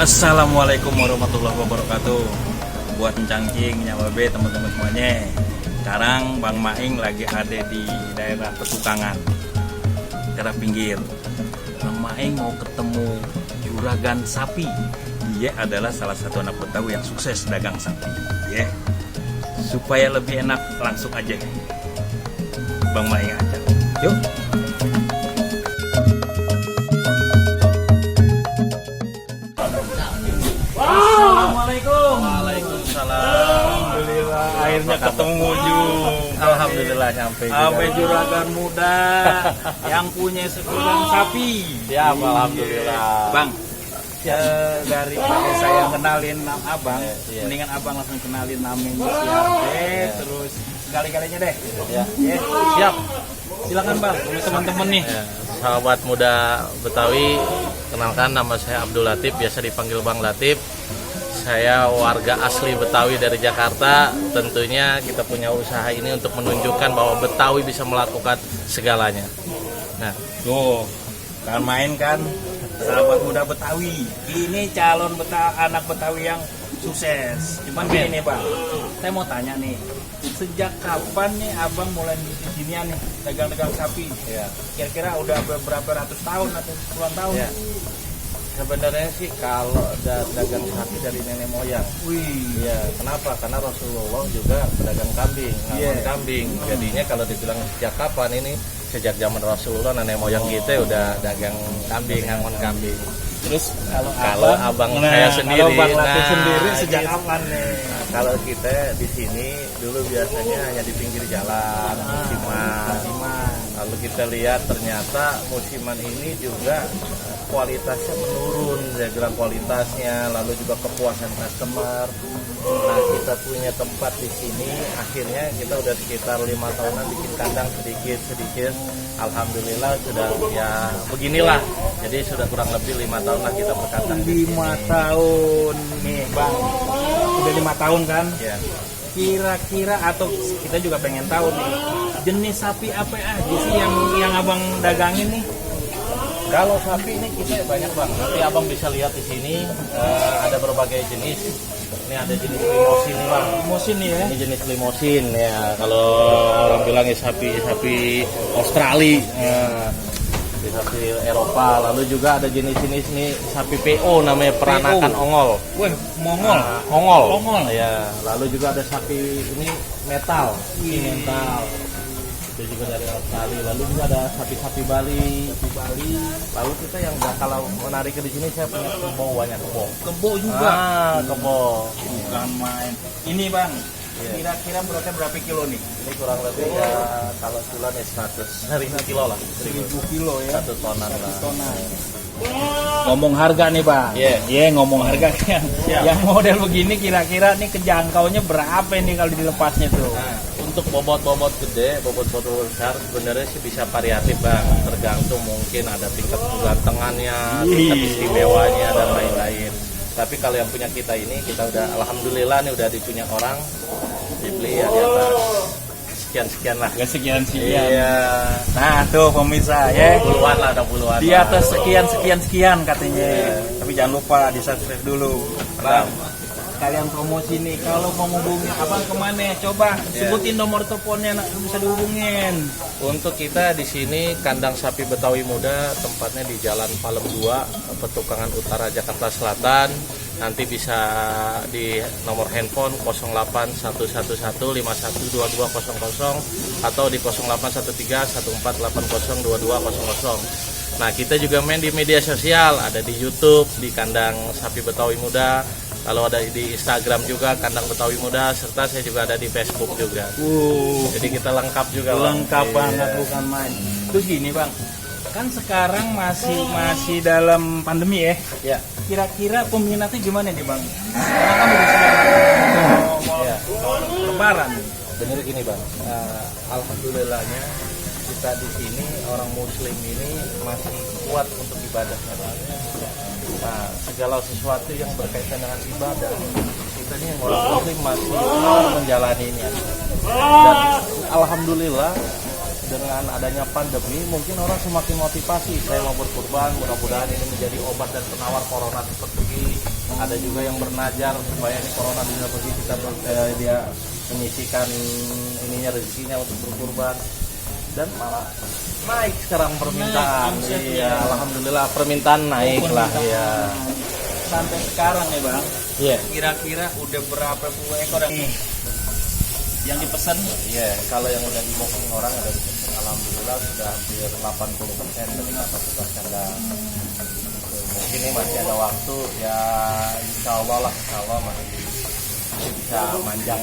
Assalamualaikum warahmatullahi wabarakatuh. Buat cangcing nyawa be teman-teman semuanya. Sekarang Bang Maing lagi ada di daerah Petukangan, daerah pinggir. Bang Maing mau ketemu juragan sapi. Dia adalah salah satu anak Betawi yang sukses dagang sapi. Supaya lebih enak, langsung aja Bang Maing ajak. Yuk. Assalamualaikum. Waalaikumsalam. Alhamdulillah akhirnya ketemu juga. Alhamdulillah nyampe juga. Sampai juragan muda yang punya segudang sapi. Siap, alhamdulillah. Bang, daripada saya kenalin abang, Iya. mendingan abang langsung kenalin namanya siapa, terus sekali-kalinya deh. Ya. Siap. Silakan Bang, untuk teman-teman nih. Ya, sahabat muda Betawi, kenalkan nama saya Abdul Latif, biasa dipanggil Bang Latif. Saya warga asli Betawi dari Jakarta. Tentunya kita punya usaha ini untuk menunjukkan bahwa Betawi bisa melakukan segalanya. Nah, Tuh, kan main kan, sahabat muda Betawi. Ini calon anak Betawi yang sukses. Cuman gini nih Bang, saya mau tanya nih, sejak kapan nih abang mulai di sinian nih dagang-dagang sapi? ya. Kira-kira udah berapa ratus tahun atau puluhan tahun? Ya. Sebenarnya sih kalau dagang sapi dari nenek moyang. Wih, Ya, kenapa? Karena Rasulullah juga pedagang kambing, ngangon kambing. Jadinya kalau dibilang sejak kapan ini, sejak zaman Rasulullah nenek moyang kita udah dagang kambing, ngangon kambing. terus Kalau abang saya sendiri, kalau Bang Latif nah, sendiri sejak gitu. kapan nih? Kalau kita di sini dulu biasanya hanya di pinggir jalan, musiman. Lalu kita lihat ternyata musiman ini juga kualitasnya menurun, saya bilang kualitasnya, lalu juga kepuasan customer. Nah, kita punya tempat di sini, akhirnya kita udah sekitar 5 tahunan bikin kandang sedikit. Alhamdulillah sudah ya beginilah. Jadi sudah kurang lebih 5 tahun lah kita berkandang di 5 sini. tahun nih Bang, udah 5 tahun kan? Ya. Kira-kira atau kita juga pengen tahu nih, jenis sapi apa aja sih yang abang dagangin nih? Kalau sapi ini kita banyak bang. Nanti abang bisa lihat di sini ada berbagai jenis. Ini ada jenis limosin nih bang. Limosin nih ya? Ini jenis limosin ya. Kalau orang bilang ya sapi Australia, sapi Eropa. Lalu juga ada jenis-jenis nih sapi PO namanya peranakan PO. ongol. Wah, Mongol. Ongol. Ongol. Ya. Lalu juga ada sapi ini metal. Ini metal. Itu juga dari Australia. Lalu juga ada sapi-sapi Bali. Lalu kita yang kalau menarik di sini saya punya kebo, banyak kebo. Kebo juga. Kebo. Bukan main. Ini Bang, Iya. kira-kira beratnya berapa kilo nih? Ini kurang lebih ya kalau bulan ya 100 kilo lah. 1000 kilo ya? 1 tonan lah. Tonan. Ngomong harga nih Bang. Iya. Ngomong harga kan. Yang model begini kira-kira nih kejangkaunya berapa nih kalau dilepasnya tuh? Nah, untuk bobot-bobot gede, bobot-bobot besar sebenarnya sih bisa variatif bang. Tergantung mungkin ada tingkat kegantengannya, tingkat istimewanya dan lain-lain. Tapi kalau yang punya kita ini, kita udah alhamdulillah nih udah dipunya orang dibeli ya di atas sekian lah. Gak sekian. Iya. Nah tuh pemirsa ya. Puluhan lah, ada puluhan. Di atas sekian katanya. Tapi jangan lupa di subscribe dulu. Bang, kalian promosi nih. Kalau mau hubungi abang kemana? Coba sebutin nomor teleponnya bisa dihubungin. Untuk kita di sini kandang sapi Betawi Muda, tempatnya di Jalan Palem 2, Petukangan Utara, Jakarta Selatan. Nanti bisa di nomor handphone 081115122000 atau di 081314802200. Nah, kita juga main di media sosial, ada di YouTube di kandang sapi Betawi Muda. Kalau ada di Instagram juga kandang Betawi Muda, serta saya juga ada di Facebook juga. Jadi kita lengkap juga. Lengkap Bang. banget, Iya. bukan main. Terus gini Bang, kan sekarang masih dalam pandemi ya. Ya. Kira-kira peminatnya gimana nih Bang? Sekarang kan udah mau Ya. lebaran nih. Bener gini bang, alhamdulillahnya kita di sini orang Muslim ini masih kuat untuk ibadahnya bang. Nah, segala sesuatu yang berkaitan dengan ibadah kita ini yang orang Muslim masih menjalaninya. Dan alhamdulillah dengan adanya pandemi mungkin orang semakin motivasi, saya mau berkurban, mudah-mudahan ini menjadi obat dan penawar corona seperti ini. ada juga yang bernajar supaya ini corona bisa pergi, dia menyisikan ininya rezekinya untuk berkurban, dan malah naik sekarang permintaan. Iya, alhamdulillah permintaan naik lah ya. Sampai sekarang ya bang, Iya. kira-kira udah berapa puluh ekor yang dipesan? Iya, kalau yang udah di-booking orang ada dipesan, alhamdulillah sudah hampir 80% dari kapasitas kandang. Mungkin ini masih ada waktu ya, insya Allah masih bisa manjang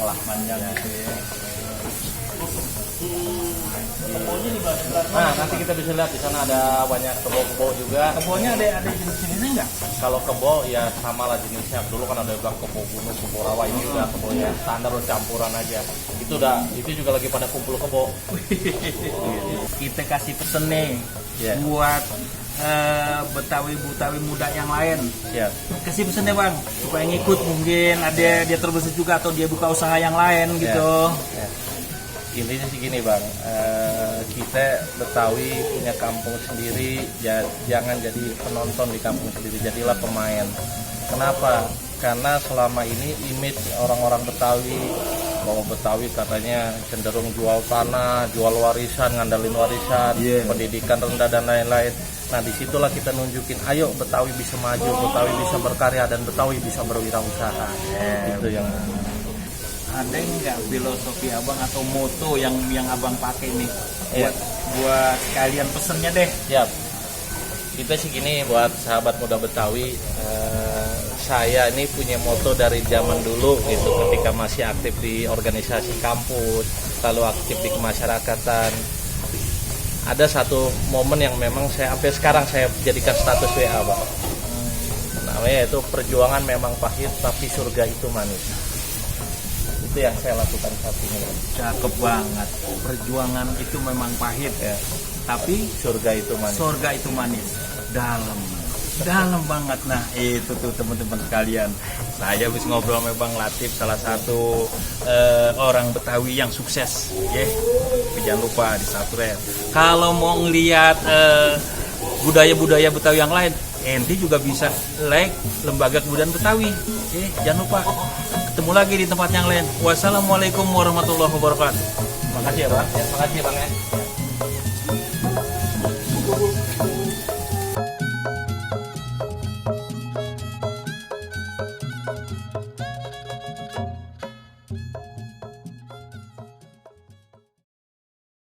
gitu ya. Nah, nanti kita bisa lihat di sana ada banyak kebo-kebo juga. Kebunnya ada jenis-jenisnya nggak? Kalau kebo ya sama lah jenisnya. Dulu kan ada bilang kebo gunung, kebo rawa, ini udah kebonya standar campuran aja. Itu juga lagi pada kumpul kebo. Kita kasih pesen nih buat Betawi muda yang lain. Kasih pesen deh bang, supaya ngikut, mungkin ada dia terbesit juga atau dia buka usaha yang lain gitu. Intinya sih gini bang, kita Betawi punya kampung sendiri, jangan jadi penonton di kampung sendiri, jadilah pemain. Kenapa? Karena selama ini image orang-orang Betawi, bahwa Betawi katanya cenderung jual tanah, jual warisan, ngandalin warisan, pendidikan rendah dan lain-lain. Nah disitulah kita nunjukin, ayo Betawi bisa maju, Betawi bisa berkarya, dan Betawi bisa berwirausaha. Itu yang ada nggak filosofi abang atau moto yang abang pakai nih buat kalian pesennya deh? Siap. Kita sih gini, buat sahabat muda Betawi, saya ini punya moto dari zaman dulu gitu, ketika masih aktif di organisasi kampus, lalu aktif di kemasyarakatan. Ada satu momen yang memang saya sampai sekarang saya jadikan status WA bang. Namanya itu, perjuangan memang pahit tapi surga itu manis. Itu yang saya lakukan saat ini. Cakep banget. Perjuangan itu memang pahit Ya. tapi Surga itu manis. surga itu manis. Dalam banget. Nah itu tuh teman-teman sekalian, saya habis ngobrol sama Bang Latif, salah satu orang Betawi yang sukses ya. Jangan lupa di subscribe. Kalau mau ngeliat budaya-budaya Betawi yang lain, ente juga bisa like Lembaga Kebudayaan Betawi. Jangan lupa. Ketemu lagi di tempat yang lain. Wassalamualaikum warahmatullahi wabarakatuh. Makasih ya bang. Makasih bang ya.